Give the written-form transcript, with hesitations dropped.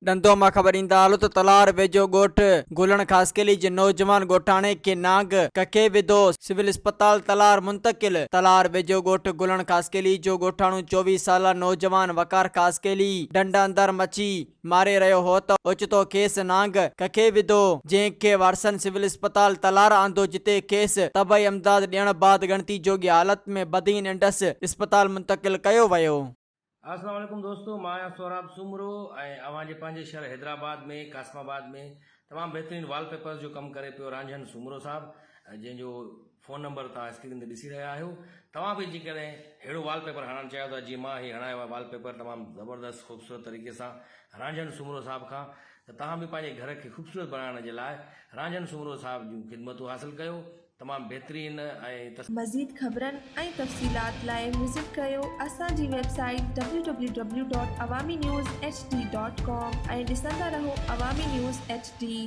ڏندو مان خبر ايندا هلو ته تلهار ويجهو ڳوٺ گلڻ خاصخيلي جي نوجوان ڳوٺاڻي کي نانگ ڪکي وڌو، سول اسپتال تلهار منتقل، تلهار ويجهو ڳوٺ گلڻ خاصخيلي جو ڳوٺاڻو 24 سالا نوجوان وقار خاصخيلي ڍنڍ اندر مڇي ماري رهيو هو ته اوچتو کيس نانگ ڪکي وڌو، جنهن کي وارثن سول اسپتال تلهار آندو جتي کيس طبعي امداد ڏيڻ بعد ڳڻتي جوڳي حالت ۾ بدين انڊس اسپتال منتقل ڪيو ويو. السلام عليڪم دوستو مان آهيان سهراب سومرو ۽ اوهان جي پنهنجي شهر حيدرآباد ۾ قاسم آباد ۾ تمام بهترين وال پيپرز جو ڪم ڪري پيو رانجهن سومرو صاحب جنهن جو فون نمبر توهان اسڪرين تي ڏسي رهيا آهيو توهان به جيڪڏهن ههڙو وال پيپر هڻائڻ چاهيو ٿا جيئن مان هي هڻايو آهي وال پيپر تمام زبردست خوبصورت طريقي سان رانجهن سومرو صاحب کان ته توهان به پنهنجي گهر کي خوبصورت بڻائڻ جي لاء رانجهن سومرو صاحب جون خدمتون حاصل ڪيو تمام بهترين ۽ تس. مزيد خبرن ۽ تفصيلات لاء وزٽ ڪريو اسان جي website W W W dot Awami news H D dot com ۽ ڏسندا رهو عوامي نيوز ايڇ ڊي.